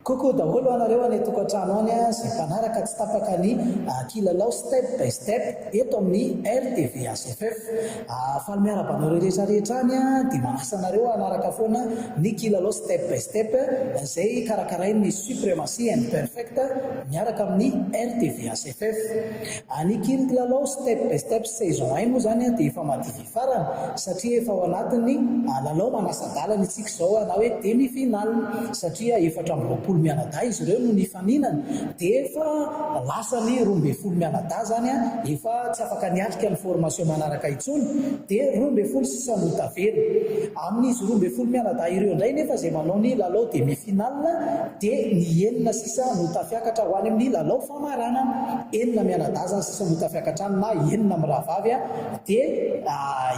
Coucou daholo anareo any an-tokantrano any izay mpanaraka tsy tapaka ny kilalao step by step eto amin'ny RTV HFF. Faly miarahaba anareo rehetra rehetra any dia manasa anareo hanaraka foana ny kilalao step by step izay karakarain'ny Supremacy and Perfect miaraka amin'ny RTV HFF. Ny kilalao step by step saison un moa izany dia efa madiva Farany, satria efa ao anatin'ny lalao manasa-dalana isika izao na hoe demi-finale, satria 24 mianadahy izy ireo no nifaninana, dia efa lasa ny 12 mianadahy izany, efa tsy afaka niatrika ny formation manaraka intsony, dia 12 sisa no tavela. Amin'izy 12 mianadahy ireo indray nefa izay manao ny lalao demi-finale, dia ny enina sisa no tafiakatra ho any amin'ny lalao famaranana. Enina mianadahy izany sisa no tafiakatra any na enina mirahavavy. Dia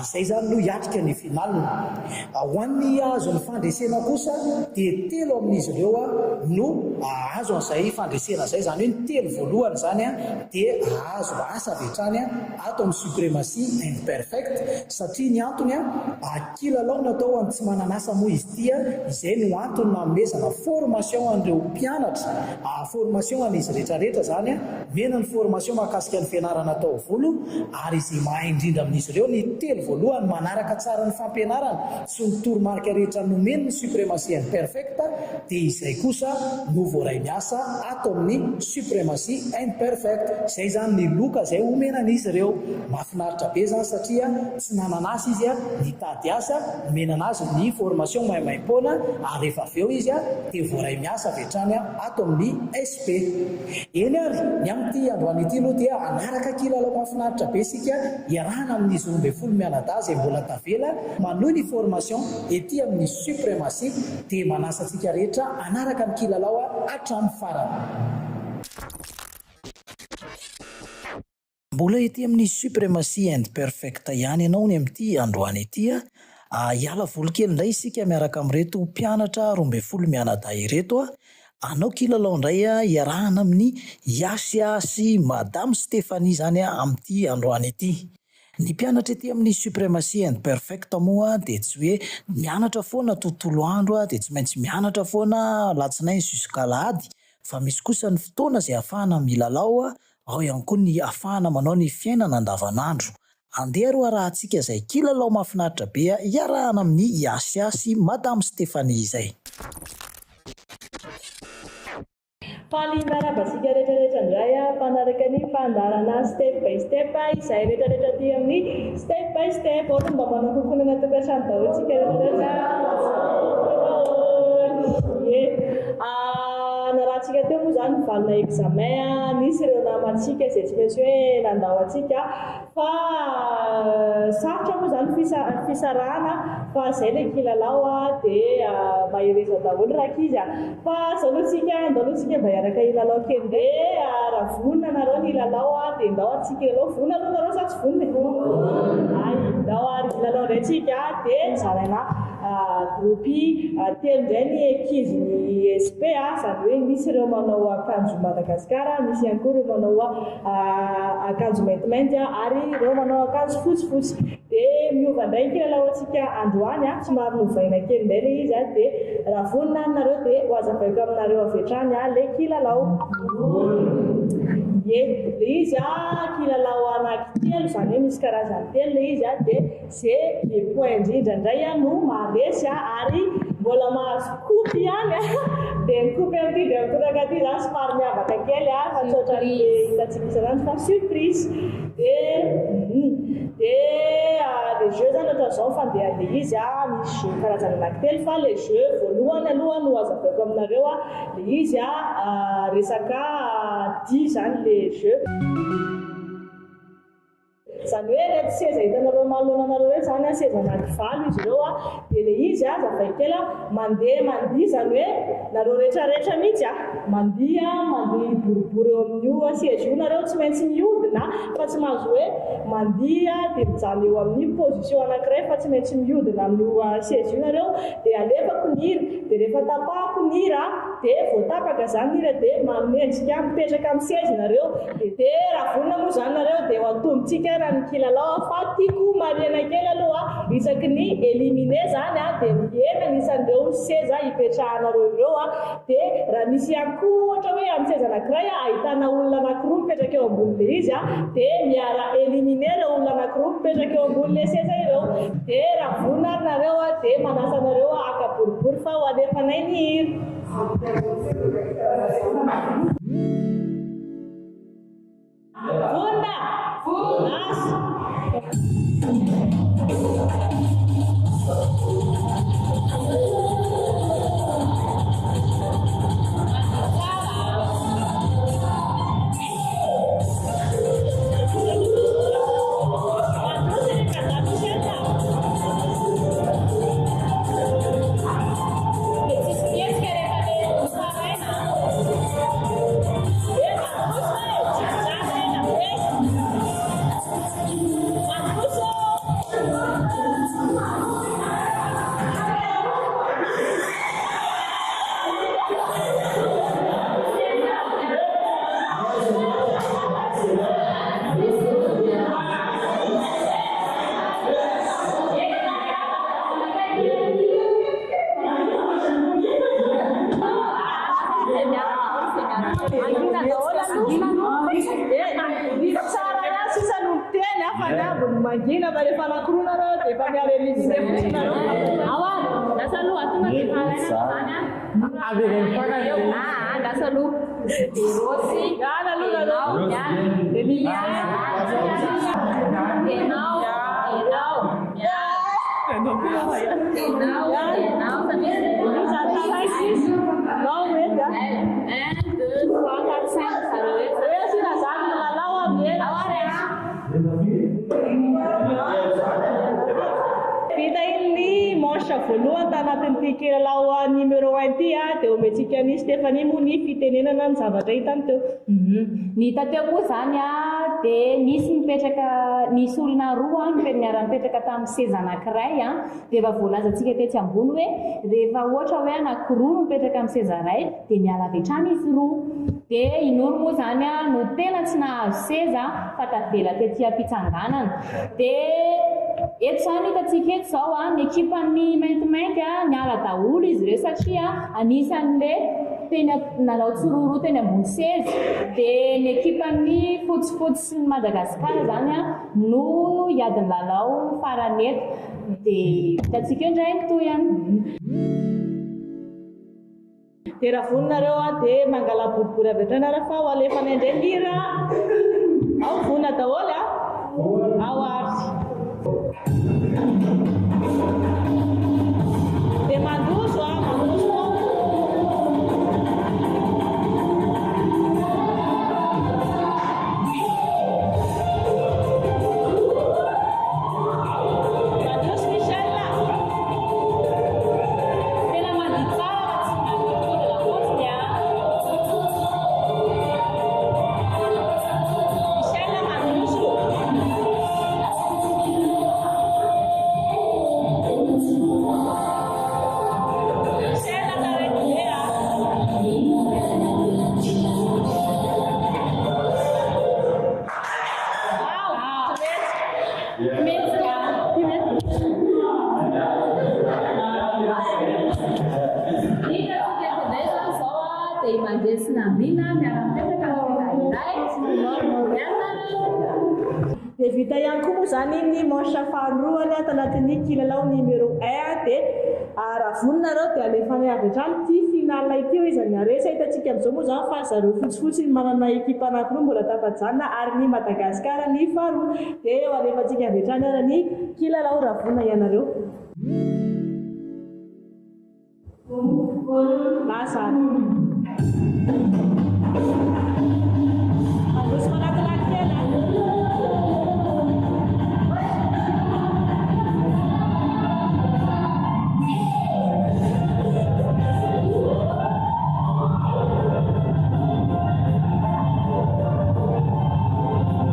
izay izany no hiatrika ny finale. Ho an'ny hahazo ny fandresena kosa dia telo amin'izy ireo no hahazo an'izay fandresena izay, izany hoe ny telo voalohany izany dia hahazo asa avy hatrany ato amin'ny Supremacy and Perfect satria ny antony, kilalao natao ho an'ny tsy manan'asa moa izy ity, izay no antony nanomezana formation an'ireo mpianatra, formation an'izy rehetra rehetra izany. Omena ny formation mahakasika ny fianarana taovolo ary izay mahay indrindra amin'izy ireo ny telo voalohany manaraka tsara ny fampianarana sy ny toromarika rehetra nomeny ny Supremacy and Perfect dia izay kosa no voaray miasa ato amin'ny Supremacy and Perfect. Izay izany ny loka izay omena an'izy ireo. Mahafinaritra be izany satria tsy nanana asa izy nitady asa, nomena anazy ny formation maimaimpoana ary rehefa avy eo izy dia voaray miasa avy hatrany ato amin'ny SP. Eny ary, ny amin'ity androany ity aloha dia hanaraka kilalao mahafinaritra be isika hiarahana amin'izy 12 mianadahy izay mbola tavela manohy ny formation ety amin'ny Supremacy dia manasa antsika rehetra hanaraka ny kilalao hatramin'ny farany. Mbola ety amin'ny Supremacy and Perfect ihany ianao ny amin'ity androany ity a! Hiala voly kely indray isika miaraka amin'ireto mpianatra 12 mianadahy ireto a! Hanao kilalao indray hiarahana amin'i Yasha sy Madame Stéphanie izany amin'ity androany ity. Ny mpianatra ety amin'ny Supremacy and Perfect moa dia tsy hoe mianatra foana tontolo andro dia tsy maintsy mianatra foana alatsinainy jusqu'alahady fa misy kosa ny fotoana izay ahafahana milalao Ao ihany koa ny ahafahana manao ny fiainana andavanandro. Andeha ro arahantsika izay kilalao mahafinaritra be iarahana amin'i Yasia sy Madame Stéphanie izay. Faly miarahaba antsika rehetra rehetra indray mpanaraka ny fandaharana Step by Step izay rehetra rehetra aty amin'ny Step by Step. Aoka mba manao kokonana tokantrano daholo tsika rehetra rehetra. Ie. Narahantsika teo moa izany ny valina examen, nisy ireo namantsika izay tsy maintsy hoe nandao antsika fa sarotra moa izany ny fisarahana fa izay ilay kilalao dia mahereza daholo rankizy a! Fa izao aloha tsika, ndao aloha tsika mba hiaraka hilalao kely indray raha vonona nareo ny hilalao dia ndao ary tsika hilalao, vonona aloha nareo sa tsy vonona e? Vonona! Hay, ndao ary hilalao indray tsika dia zaraina Groupe telo indray ny ankizin'ny ESP, izany hoe misy ireo manao akanjo Madagascar, misy ihany koa ireo manao akanjo maintimainty ary ireo manao akanjo fotsifotsy. Dia miova indray ny kilalaontsika androany, somary novaina kely indray ilay izy dia raha vonona ary nareo dia ho hazavaiko aminareo avy hatrany ilay kilalao. Ie, ilay izy kilalao anankitelo, izany hoe misy karazany telo ilay izy dia Ze be point indrindra indray no maharesy ary mbola mahazo coupe ihany dia ny coupe amin'ity indray mitoraka ity izany somary miavaka kely fa tsy ohatran'ny hitantsika isan'andro fa surprise dia dia le jeu zany ohatran'izao ny fandehan'ilay izy misy jeu karazany anankitelo fa le jeu voalohany aloha no hazavaiko aminareo le izy resaka dihy izany le jeu. Izany hoe ireto seza hitanareo manoloana anareo ireto izany an, seza anankivalona izy ireo an, dia ilay izy an, azavaiko kely an, mandeha mandihy izany hoe nareo rehetra rehetra mihitsy an, mandihy an, mandihy boribory eo amin'io seza io nareo, tsy maintsy mihodina fa tsy mahazo hoe mandihy dia mijanona eo amin'ny position anankiray fa tsy maintsy mihodina amin'io seza io nareo, dia alefako ny hira, dia rehefa tapahako ny hira dia vao tapaka izany ny hira dia manendrika mipetraka amin'ny seza nareo, Dia raha vonona moa izany nareo dia ho atombontsika raha ny kilalao fa tiako marihana kely aloha isaky ny éliminer izany. izany dia mihena ny isan'ireo seza hipetrahanareo ireo. Dia raha misy ihany koa ohatra hoe amin'ny seza anankiray ahitana olona anankiroa mipetraka eo ambonin'ilay izy dia miara éliminer ireo olona anankiroa mipetraka eo ambonin'ilay seza ireo. Dia raha vonona ary nareo dia manasa anareo haka boribory fa ho alefanay ny hira. Vonona? Vonona! Asa! Tsara ihany sisa no miteny fa ny ambiny mangina fa rehefa anankiroa nareo dia efa miala éliminer fotsiny nareo. Ao ary, lasa aloha, tonga dia efa alaina aloha izany an. Aa, lasa aloha. Dia Rossy, Miala aloha nareo. Enao, miala. Miala. Enao, enao, miala. Enao, enao, Samir. Iza taraiky izy? Nao mety a. Un, deux, trois, quatre, cinq, zareo eto. Hoe asiana zany milalao a mihena. Ao ary a. Vita iny ny manche voalohany tanatin'ity kilalao numéro 1 ity a, dia omentsika an'i Stéphanie moa ny fitenenana ny zavatra hitany teo. Ny hita teo moa izany a, dia nisy nipetraka, nisy olona roa niara-nipetraka tamin'ny seza anankiray a, dia efa voalazantsika tetsy ambony hoe rehefa ohatra hoe anankiroa no mipetraka amin'ny seza iray dia miala avy hatrany izy roa. Dia i Noro moa izany a no tena tsy nahazo seza fa tavela tety am-pitsanganana. Dia eto izany hitantsika eto izao a, ny ekipan'ny maintimainty a, niala daholo izy ireo satria anisan'le teny nanao tsiroaroa teny ambony seza. Dia ny ekipan'ny fotsifotsy sy ny Madagasikara izany a no hiady ny lalao farany eto. Dia hitantsika eo indray ny tohiny. Dia raha vonona nareo a, dia mangala boribory avy hatrany ary fa ho alefanay indray ny hira. Ao vonona daholo a. Ao ary. Dia mandroso a, mandroso foana. Mandroso Michel. Tena mandihy tsara fa tsy manodinkodina fotsiny a. Michel mandroso. Michel taraiky be a. Ao, tsy mety. Mety a. Hitantsika eto indray izany izao a, dia i Mandeha sy Nambina miara-mipetraka amin'ny seza iray. Miasa nareo. Dia vita ihany koa moa izany ny manche faharoany tanatin'ny kilalao numéro 1 dia raha vonona nareo dia alefanay avy hatrany ity finale ity hoe iza ny haresy. Hitantsika amin'izao moa izany fa zareo fotsifotsy ny manana ekipa anankiroa mbola tafajanona ary ny Madagasikara ny faharoa. Dia ho alefantsika avy hatrany ary ny kilalao raha vonona ianareo. Lasa. Mandroso malakilaky kely a.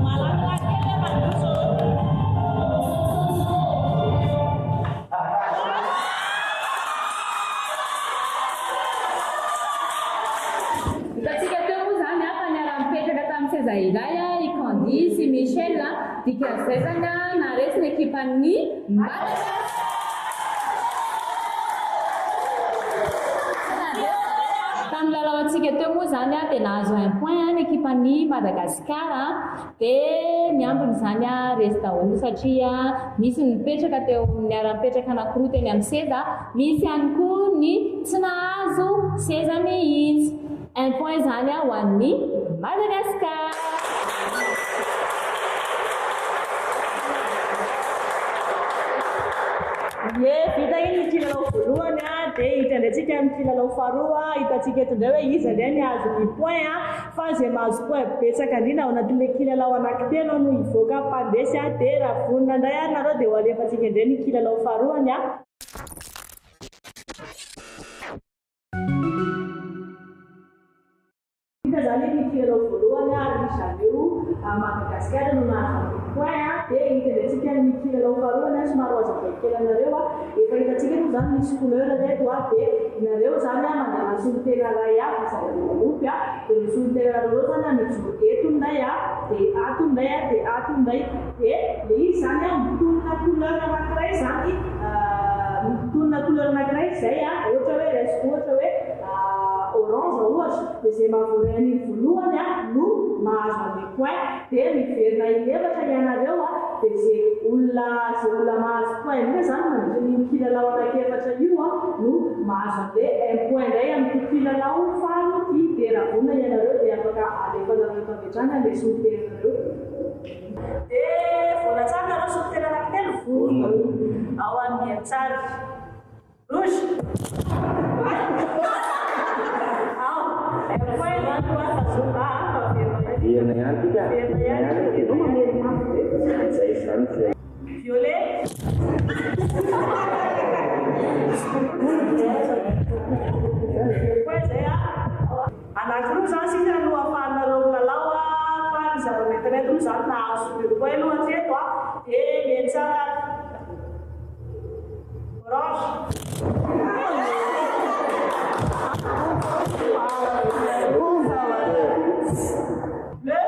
Malakilaky kely a mandroso. Hitantsika teo moa izany a, fa niara-nipetraka tamin'ny seza iray a, i Candy sy i Michel a. Dikan'izay izany a, naharesy ny ekipan'ny Madagasikara. nataontsika teo moa izany dia nahazo un point ny ekipan'i Madagasikara dia ny ambiny izany resy daholo satria nisy ny nipetraka teo niara-nipetraka anankiroa teny amin'ny seza, misy ihany koa ny tsy nahazo seza mihitsy. Un point izany ho an'i Madagasikara. Ie, vita iny ny kilalao voalohany dia hiditra indray tsika amin'ny kilalao faharoa. Hitantsika eto indray hoe iza indray ny hahazo ny point fa izay mahazo point betsaka indrindra ao anatin'ilay kilalao anankitelo no hivoaka mpandresy dia raha vonona indray ary nareo dia ho alefantsika indray ny kilalao faharoany. Vita izany ny kilalao voalohany ary ry zareo Madagasikara no nahazo an'ilay point dia hita indray tsika ny kilalao faharoa somary ho azavaiko kely anareo efa hitantsika moa izany misy couleur reto dia nareo izany mandana solontena iray avy izay groupe dia ny solontenanareo ireo izany mijoro eto indray dia ato indray dia ato indray dia ilay izy izany mitonona couleur anankiray izany mitonona couleur anankiray izay ohatra hoe raisiko ohatra hoe orange ohatra dia izay mahavoaray an'iny voalohany no mahazo an'ilay point dia miverina in'efatra ianareo dia izay olona izay olona mahazo point indrindra izany mandritra an'io kilalao anankiefatra io no mahazo an'ilay un point indray amin'ity kilalao faharoa ity dia raha vonona ianareo dia afaka alefanareo eto avy hatrany ilay solontenanareo. Dia vonona tsara nareo solontena anankitelo? Vonona. Ao amin'ny tsara. Rouge. Ao. Un point izany no azo. Ah, fa verina ihany. Verina ihany tika. Verina ihany. Ianao mamely mafy be. Zay izany zay. Violet. Deux points zay ah. Anankiroa izany sisa no ahafahanareo milalao fa ny zava-metimainty moa izany nahazo deux points aloha hatreto dia mety tsara ary. Orange. Bleu.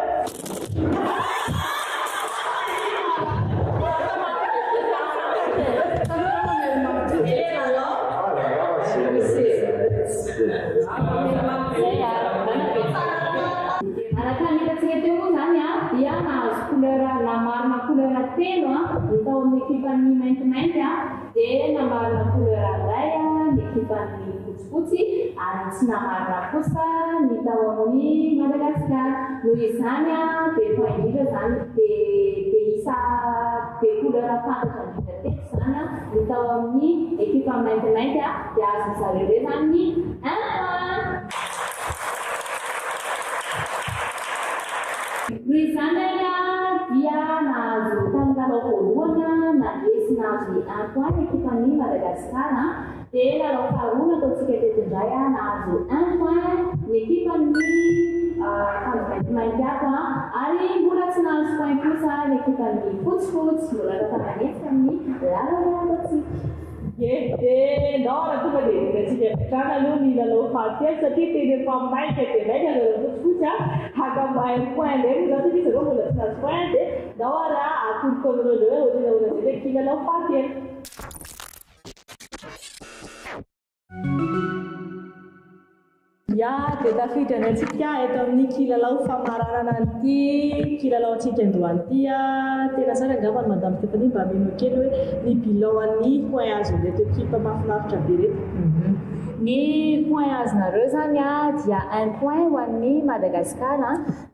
Araka ny hitantsika teo moa izany dia nahazo couleur namarina couleur telo ny tao amin'ny ekipan'ny maintimainty dia namarina couleur iray ny ekipan'ny fotsifotsy ary tsy namarina kosa ny tao amin'ny Madagasikara. Noho izany be point indrindra izany, be be isa be couleur fantatra indrindra teto izany ny tao amin'ny ekipa maintimainty dia azon-dry zareo indray izany ny un point. Noho izany ary dia nahazo tamin'ny lalao voalohany nandresy nahazo ny un point ny ekipan'i Madagasikara dia lalao faharoa nataontsika teto indray nahazo un point ny ekipan'ny akanjo maintimainty ato ary mbola tsy nahazo point kosa ny ekipan'ny fotsifotsy mbola tafatamanetsika amin'ny lalao nataontsika. Ie, dia ndao raha tonga dia hidirantsika avy hatrany aloha ny lalao fahatelo satria tena efa maika dia maika zareo fotsifotsy a, haka un point indray moa izany satria zareo mbola tsy nahazo point dia ndao ary atoloko anareo indray hoe ohatran'ny ahoana indray ilay kilalao fahatelo. Ya, dia tafiditra indray tsika eto amin'ny kilalao famaranana an'ity kilalaontsika androany ity. Tena tsara angamba ny Madame Stéphanie mba mino kely hoe ny bilan an'ny point azon'ireto ekipa mahafinaritra be ireto. Ny point azonareo izany dia un point ho an'ny Madagascar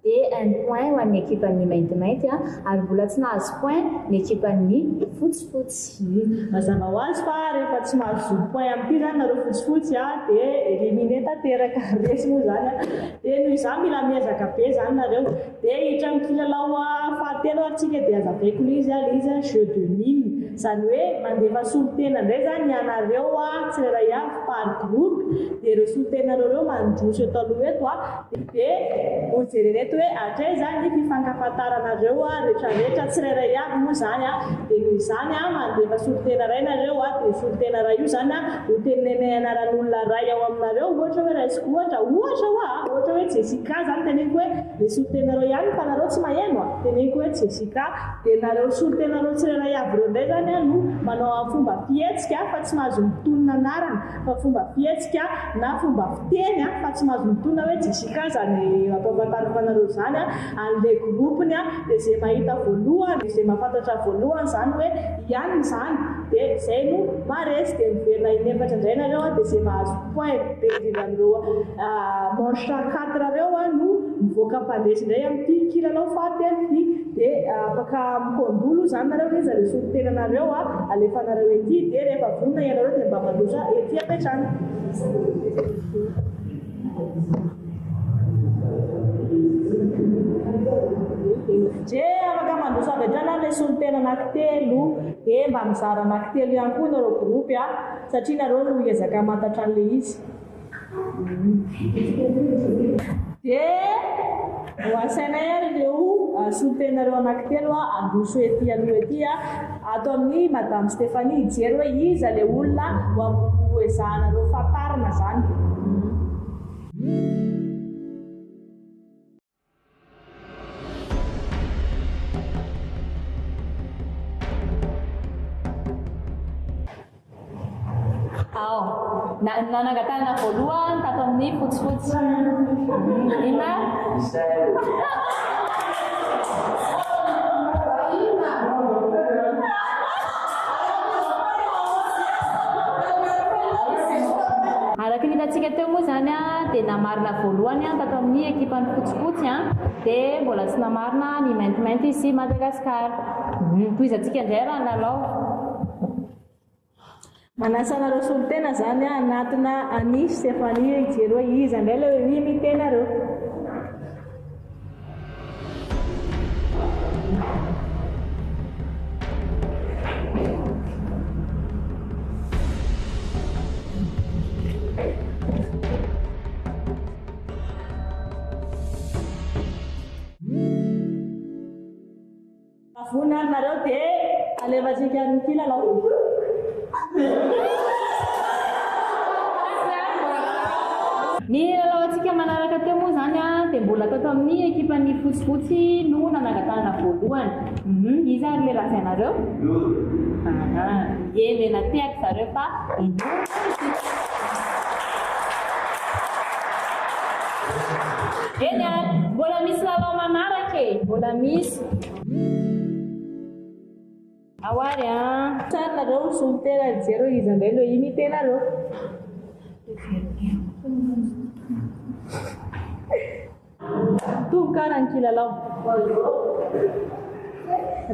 dia un point ho an'ny ekipan'ny maintimainty ary mbola tsy nahazo point ny ekipan'ny fotsifotsy. Mazava ho azy fa rehefa tsy mahazo point amin'ity izany nareo fotsifotsy dia éliminé tanteraka, resy moa izany dia noho izany mila miezaka be izany nareo. Dia hiditra amin'ny kilalao fahatelo ary tsika dia azavaiko ilay izy, ilay izy jeu de mine, izany hoe mandefa solontena indray izany ianareo tsirairay avy par groupe dia ireo solontenareo ireo mandroso eto aloha eto Dia ho jerena eto hoe hatraiza ny fifankafantaranareo rehetrarehetra tsirairay avy moa izany dia noho izany mandefa solontena iray nareo dia io solontena iray io izany ho tenenenay anaran'olona iray ao aminareo ohatra hoe raisiko ohatra ohatra hoa ohatra hoe Jessica izany teneniko hoe le solontenareo ihany fa nareo tsy maheno teneniko hoe Jessica dia nareo solontenareo tsirairay avy ireo indray izany voalohany no manao fomba fihetsika fa tsy mahazo mitonona anarana fa fomba fihetsika na fomba fiteny fa tsy mahazo mitonona hoe Jessica izany ampahafantariko anareo izany an'ilay groupe-ny dia izay mahita voalohany, izay mahafantatra voalohany izany hoe i anona izany dia izay no maharesy dia miverina in'efatra indray nareo dia izay mahazo point be indrindra amin'ireo manche quatre ireo no mivoaka mpandresy indray amin'ity kilalao fahatelo ity dia afaka mikondolo izany nareo hoe iza ilay solontenanareo alefanareo ety dia rehefa vonona ianareo dia mba mandroso ety avy hatrany. Dia afaka mandroso avy hatrany ary ilay solontena anankitelo dia mba mizara anankitelo ihany koa nareo groupe a, satria nareo no hiezaka hamantatra an'ilay izy. Dia ho asainay ary ireo solontenareo anankitelo handroso ety aloha ety ato amin'ny Madame Stéphanie hijery hoe iza ilay olona ho ezahanareo fantarina izany. Ao. Na, nanangan-tanana voalohany tato amin'ny fotsifotsy. Inona? Araka ny hitantsika teo moa izany dia namarina voalohany tato amin'ny ekipan'ny fotsifotsy dia mbola tsy namarina ny maintimainty sy Madagascar. Tohizantsika indray raha ny lalao. Manasa anareo solontena izany aho hanatona an'i Stéphanie hijery hoe iza indray ilay imiter-nareo. Vonona ary nareo dia alefantsika ny kilalao. Ny lalaontsika manaraka teo moa izany dia mbola tato amin'ny ekipan'ny fotsifotsy no nanangan-tanana voalohany. Iza ary ilay lazainareo? Ie, mena tehaka zareo fa i Noro no isika. Eny ary, mbola misy lalao manaraka e, mbola misy. Ao ary an. Tsara nareo solontena hijery hoe iza indray no imiter-nareo. Tomboka ary ny kilalao.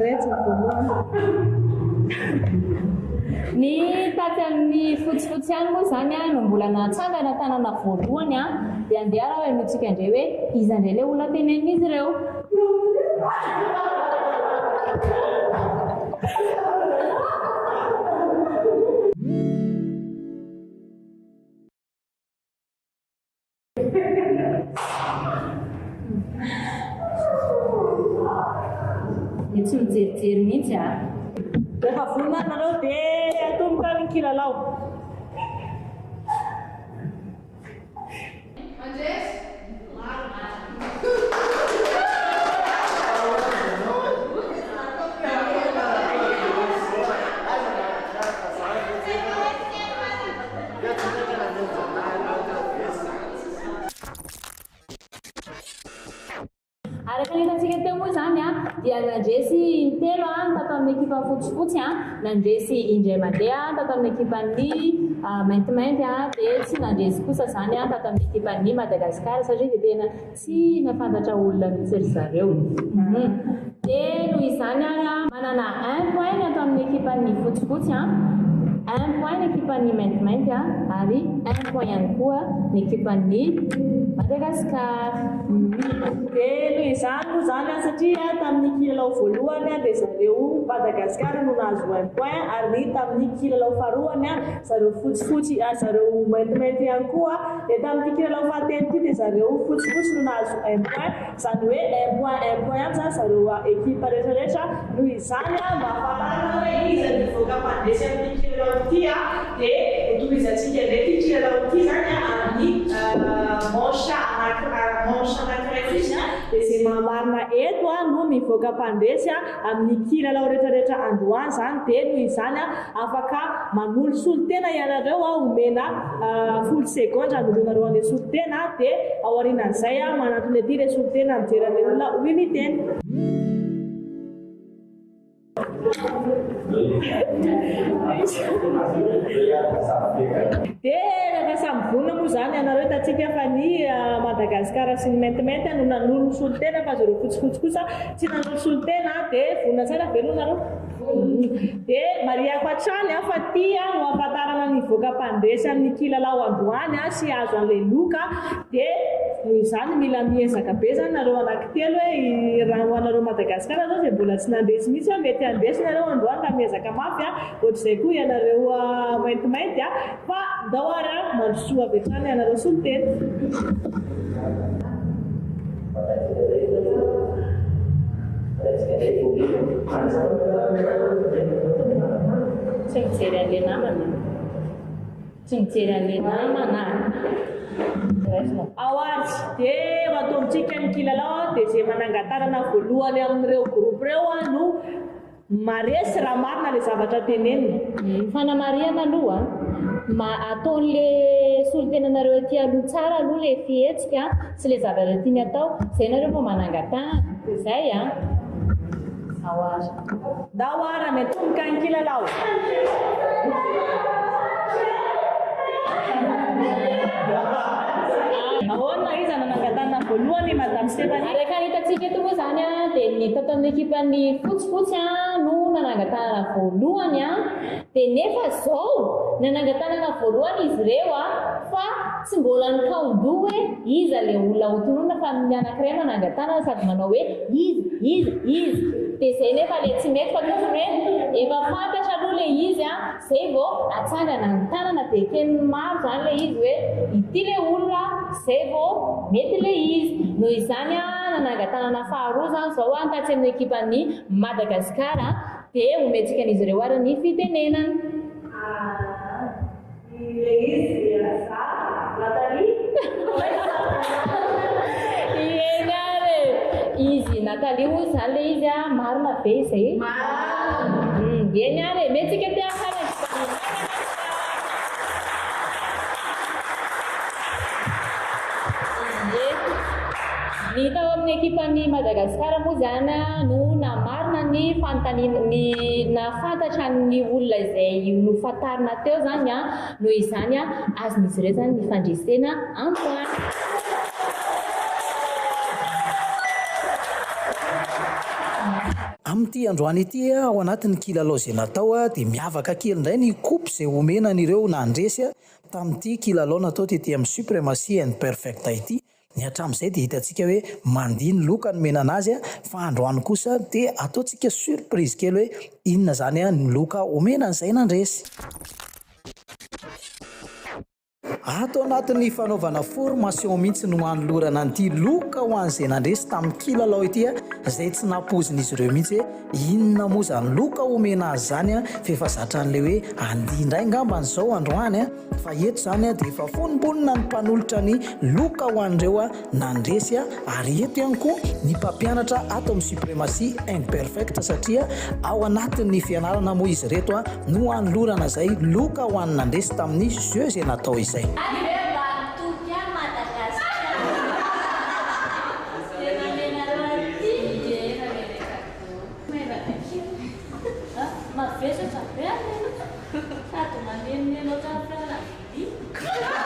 Retsy ny voalohany. Ny tatsy amin'ny fotsifotsy ihany moa izany no mbola nahatsangana tanana voalohany dia andeha ary henointsika indray hoe iza indray ilay olona tenenin'izy ireo. Dia tsy mijerijery mihitsy a. Rehefa vonona ary nareo dia atomboka ary ny kilalao. Araka ny hitantsika teo moa izany dia nandresy intelo ny tato amin'ny ekipa fotsifotsy, nandresy indray mandeha tato amin'ny ekipan'ny maintimainty dia tsy nandresy kosa izany tato amin'ny ekipan'ny Madagasikara satria dia tena tsy nahafantatra olona mihitsy ry zareo. Dia noho izany ary manana un point ny ato amin'ny ekipan'ny fotsifotsy, un point ny ekipan'ny maintimainty ary un point ihany koa ny ekipan'ny Madagascar. Dia noho izany moa izany satria tamin'ny kilalao voalohany dia zareo Madagascar no nahazo un point ary ny tamin'ny kilalao faharoany zareo fotsifotsy zareo maintimainty ihany koa dia tamin'ity kilalao fahatelo ity dia zareo fotsifotsy no nahazo un point. Izany hoe un point un point ihany izany zareo ekipa rehetra rehetra, noho izany mba hahafantarana hoe iza no hivoaka mpandresy amin'ity kilalao ity dia hotohizantsika indray ity kilalao ity izany amin'ny manche anakiray manche anakiray fotsiny. Dia izay mahamarina eto no mivoaka mpandresy amin'ny kilalao rehetra rehetra androany izany. Dia noho izany afaka manolo solontena ianareo, omena folo segondra hanoloanareo an'ilay solontena, dia ao aorianan'izay manantona ety ilay solontena mijery an'ilay olona ho invitena. Dia rehefa samy vonona moa izany ianareo hitantsika fa ny Madagascar sy ny maintimainty no nanolo solontena fa zareo fotsifotsy kosa tsy nanolo solontena dia vonona tsara ve aloha nareo? Dia marihako hatrany fa ity no ahafantarana ny hivoaka mpandresy amin'ny kilalao androany sy hahazo an'ilay loka dia noho izany mila miezaka be izany nareo anankitelo hoe raha ho anareo Madagascar zao izay mbola tsy nandresy mihitsy an, mety handresy nareo androany raha miezaka mafy an, ohatr'izay koa ianareo maintimainty an, fa ndao ary an, mandrosoa avy hatrany ianareo solontena. Tsy mijery an'ilay namana. Tsy mijery an'ilay namana. Raisina. Ao ary dia ataontsika ny kilalao dia izay manangan-tanana voalohany amin'ireo groupe ireo no maresy raha marina ilay zavatra tenenina. Ny fanamarihana aloha, ma ataon'le solontenanareo aty aloha tsara aloha le fihetsika sy le zavatra tiany atao, zay nareo vao manangan-tanana, zay an! Ao ary. Ndao ary miatomboka ny kilalao. Ahoana iza nanangan-tanana voalohany Madame Stéphanie? Araka ny hitantsika eto moa izany dia ny tato amin'ny ekipan'ny fotsifotsy no nanangan-tanana voalohany dia nefa izao nanangan-tanana voalohany izy ireo fa tsy mbola nikaon-doha hoe iza ilay olona hotononina fa ny anankiray manangan-tanana sady manao hoe iza, iza, iza. Dia izay nefa ilay tsy mety fa tokony hoe efa fantatra aloha ilay izy izay vao atsangana ny tanana dia eken'ny maro izany ilay izy hoe ity ilay olona izay vao mety ilay izy. Noho izany nanangan-tanana faharoa izany izao tatsy amin'ny ekipan'ny Madagasikara dia omentsika an'izy ireo ary ny fitenenana. Ilay izy dia za, Nathalie. Eny ary e! Izy Nathalie hoy izany ilay izy a, marina ve izay? Marina! Eny ary e, mety tsika te hankany an-dRamanana. Ie. Ny tao amin'ny ekipan'i Madagasikara moa izany no namarina ny fanontaniana, ny nahafantatra ny olona izay nofantarina teo izany, noho izany azon'izy ireo izany ny fandresena androany. Amin'ity androany ity, ao anatin'ny kilalao izay natao dia miavaka kely indray ny coupe izay omena an'ireo nandresy tamin'ity kilalao natao tety amin'ny Supremacy and Perfect ity. Ny hatramin'izay dia hitantsika hoe mandihy ny loka nomena anazy fa androany kosa dia ataontsika surprise kely hoe inona izany ny loka omena an'izay nandresy. Ato anatin'ny fanaovana formation mihitsy no hanolorana an'ity loka ho an'izay nandresy tamin'ny kilalao ity izay tsy nampoizin'izy ireo mihitsy hoe inona moa izany loka omena azy izany fa efa zatra an'ilay hoe handihy indray angambany izao androany. Fa eto izany dia efa fonombonona ny mpanolotra ny loka ho an'ireo nandresy ary eto ihany koa ny mpampianatra ato amin'ny Supremacy Imperfect satria ao anatin'ny fianarana moa izy ireto no hanolorana izay loka ho an'ny nandresy tamin'ny jeu izay natao izay. Sady manenoneno ohatran'ny fiaran'vilia.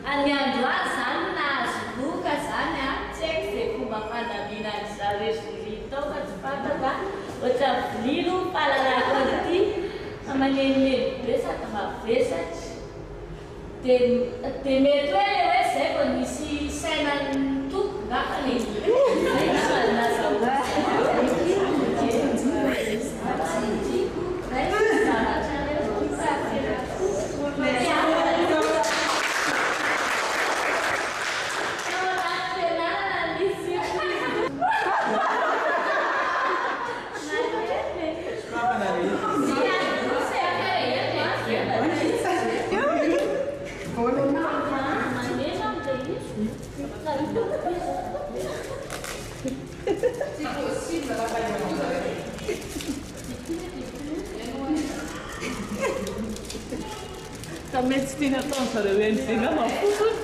Any andro any zany nahazo loka zany an, tsy haiko ze fomba fandaminan'ny zareo jury tao fa tsy fantako an, ohatran'ny vilia aloha ny fahalalako an'ity fa manenoneno be sady mavesatra, de de mety hoe le hoe zay vao nisy saina nitoko ngamba le zay ngamba no nazahoako Ka mety tsy tiany ataon zareo eny be ngamba fotsiny.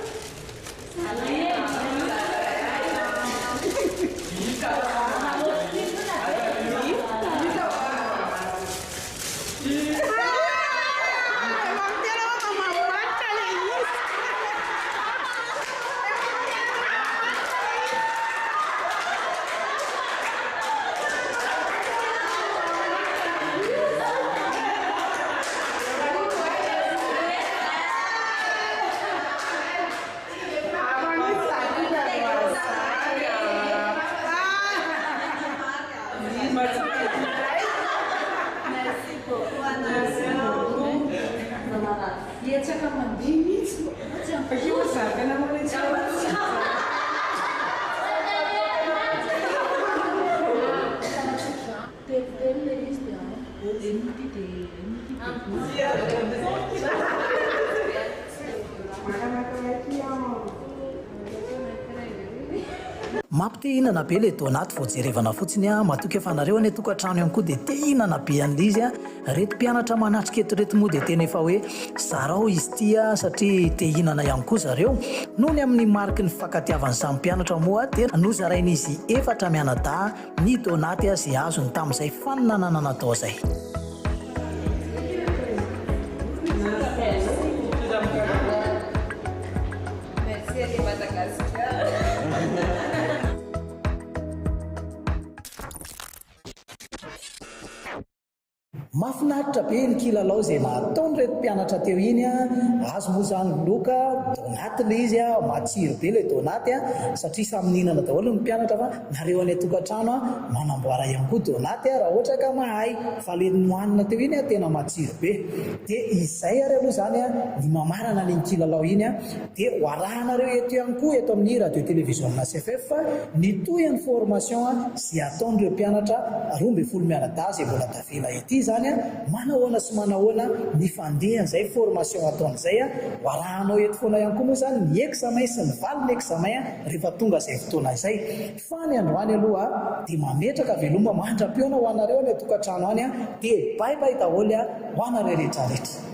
Mampite hihinana be le donat vao jerevana fotsiny a, matoky aho fa nareo any an-tokantrano ihany koa dia te hihinana be an'le izy a, reto mpianatra manatrika eto reto moa dia tena efa hoe zarao izy ity a satria te hihinana ihany koa zareo, noho ny amin'ny mariky ny fifankatiavan'ny samy mpianatra moa dia nozarain'izy efatra mianadahy ny donat izay azony tamin'izay faninanana natao izay. Mafinaritra be iny kilalao izay nataon'ireto mpianatra teo iny a, azo moa izany loka, donat ilay izy a, matsiro be ilay donat a, satria samy nihinana daholo ny mpianatra fa nareo any an-tokantrano a, manamboara ihany koa donat a raha ohatra ka mahay, fa ilay nohanina teo iny a tena matsiro be. Dia izay ary aloha izany a ny mamarana an'iny kilalao iny a. Dia ho arahanareo eto ihany koa eto amin'ny Radio Televiziona CFF ny tohin'ny formation izay ataon'ireo mpianatra 12 mianadahy izay mbola tavela ety izany, manahoana sy manahoana ny fandehan'izay formation ataony izay, ho arahanao eto foana ihany koa moa izany ny examen sy ny valin'ny examen rehefa tonga izay fotoana izay. Fa ny androany aloha dia mametraka veloma mandra-pihaona ho anareo any an-tokantrano any dia bye bye daholo ho anareo rehetra rehetra.